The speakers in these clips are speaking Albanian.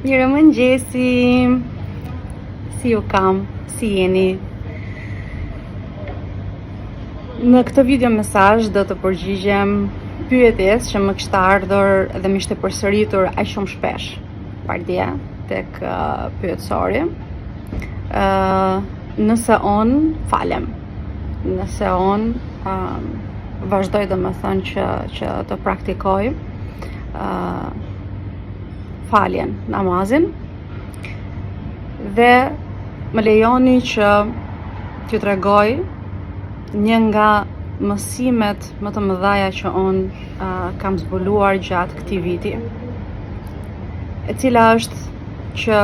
Mirëmëngjesi. Si ju kam, si jeni? Në këtë video mesazh do të përgjigjem pyetjes që më kishte ardhur dhe më ishte përsëritur aq shumë shpesh pardje tek uh, pyetësori. Uh, nëse unë falem, nëse unë uh, vazhdoj domethënë që, që të praktikoj uh, faljen, namazin, dhe më lejoni që t'ju tregoj një nga mësimet më të mëdhaja që unë uh, kam zbuluar gjatë këtij viti, e cila është që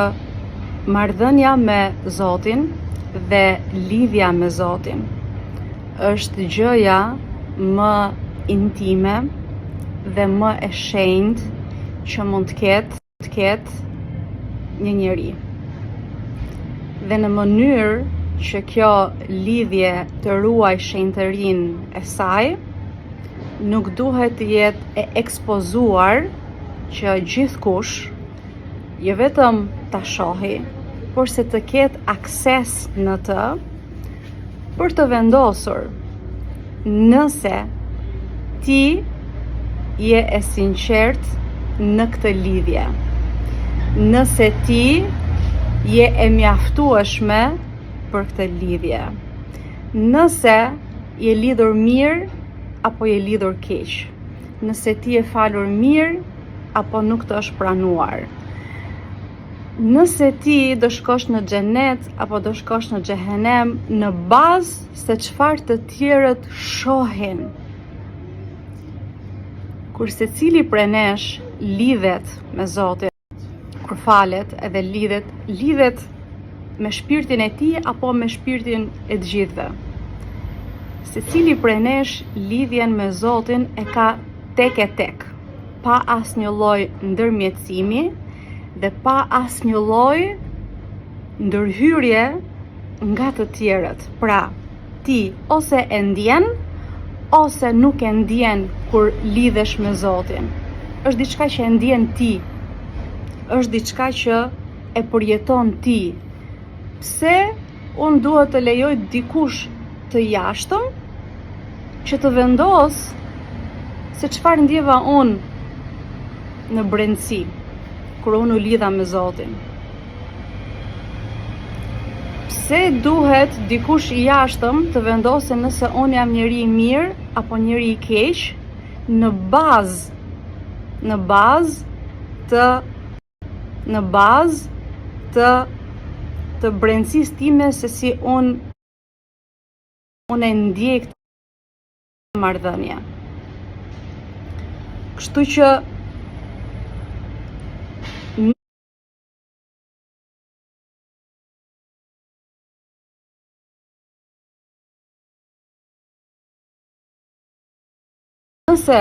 marrëdhënia me Zotin dhe lidhja me Zotin është gjëja më intime dhe më e shenjtë që mund të ketë të ketë një njeri. Dhe në mënyrë që kjo lidhje të ruajë shenjtërinë e saj, nuk duhet të jetë e ekspozuar që gjithkush jo vetëm ta shohi, por se të ketë akses në të për të vendosur nëse ti je e sinqertë në këtë lidhje. Nëse ti je e mjaftueshme për këtë lidhje. Nëse je lidhur mirë apo je lidhur keq. Nëse ti je falur mirë apo nuk të është pranuar. Nëse ti do shkosh në xhenet apo do shkosh në xhehenem në bazë se çfarë të tjerët shohin. Kur secili prej nesh lidhet me Zotin, kur falet edhe lidhet, lidhet me shpirtin e tij apo me shpirtin e të gjithëve. Secili prej nesh lidhjen me Zotin e ka tek e tek, pa asnjë lloj ndërmjetësimi dhe pa asnjë lloj ndërhyrje nga të tjerët. Pra, ti ose e ndjen ose nuk e ndjen kur lidhesh me Zotin. Është diçka që e ndjen ti. Është diçka që e përjeton ti. Pse unë duhet të lejoj dikush të jashtëm që të vendosë se çfarë ndjeva unë në brendësi kur unë u lidha me Zotin. Pse duhet dikush i jashtëm të vendosë nëse unë jam njeri i mirë apo njeri i keq në bazë në bazë të në bazë të të brendësisë time se si unë unë e ndjej këtë marrëdhënie. Kështu që Nëse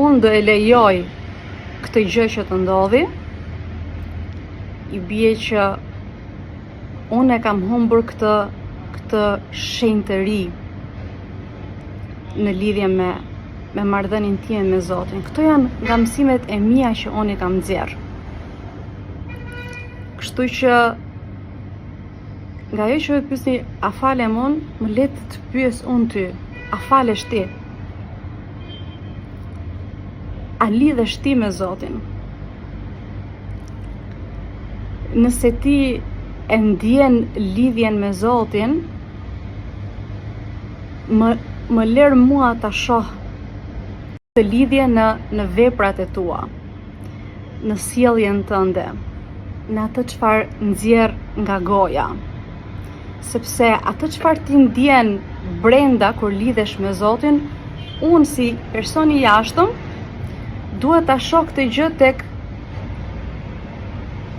unë do e lejoj këtë gjë që të ndodhi, i bie që unë e kam humbur këtë këtë shenjtëri në lidhje me me marrëdhënien time me Zotin. Këto janë nga mësimet e mia që unë i kam nxjerrë. Kështu që Nga ajo që ju pyesni, a falem unë, më le të të pyes unë ty, a falesh ti? A lidhesh ti me Zotin? Nëse ti e ndjen lidhjen me Zotin, më, më lër mua ta shoh këtë lidhje në, në veprat e tua. në sjelljen tënde, në atë çfarë nxjerr nga goja. Sepse atë çfarë ti ndjen brenda kur lidhesh me Zotin, unë si person i jashtëm duhet ta shoh këtë gjë tek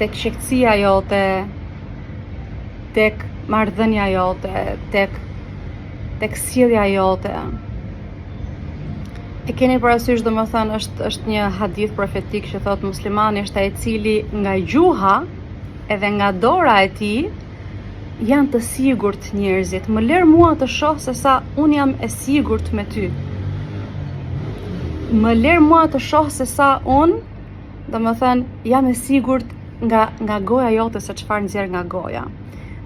tek qetësia jote, tek marrëdhënia jote, tek tek sjellja jote. E keni parasysh domethënë është është një hadith profetik që thotë muslimani është ai i cili nga gjuha edhe nga dora e tij janë të sigurt njerëzit. Më lër mua të shoh se sa unë jam e sigurt me ty. Më lër mua të shoh se sa unë. Domethënë, jam e sigurt nga, nga goja jote se çfarë nxjerr nga goja,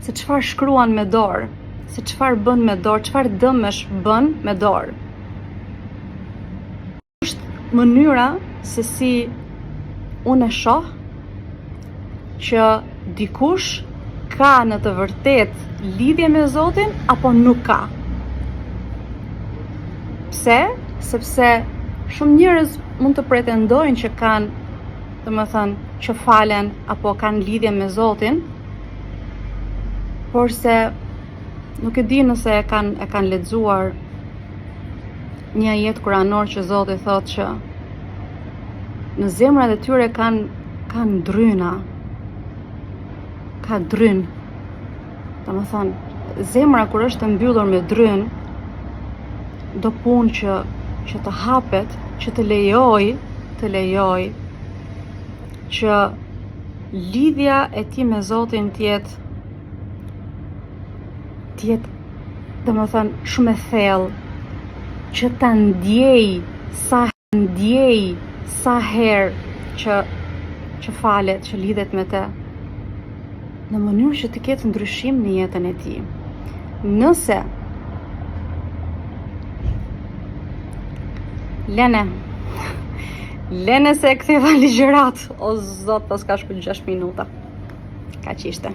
se çfarë shkruan me dorë, se çfarë bën me dorë, çfarë dëmesh bën me dorë. Është mënyra se si unë e shoh që dikush ka në të vërtetë lidhje me Zotin apo nuk ka. Pse? Sepse shumë njerëz mund të pretendojnë që kanë, domethënë, që falen apo kanë lidhje me Zotin, porse nuk e di nëse e kanë e kanë lexuar një ajet kuranor që Zoti thotë që në zemrat e tyre kanë kanë dryna. Ka dryn. Domethënë, zemra kur është e mbyllur me dryn, do punë që që të hapet, që të lejojë, të lejojë që lidhja e tij me Zotin të jetë të jetë domethënë shumë e thellë që ta ndjejë sa ndjejë sa herë që që falet, që lidhet me të në mënyrë që të ketë ndryshim në jetën e tij. Nëse Lene Lene se e ktheva ligjëratë O zot, paska shku 6 minuta Kaq ishte.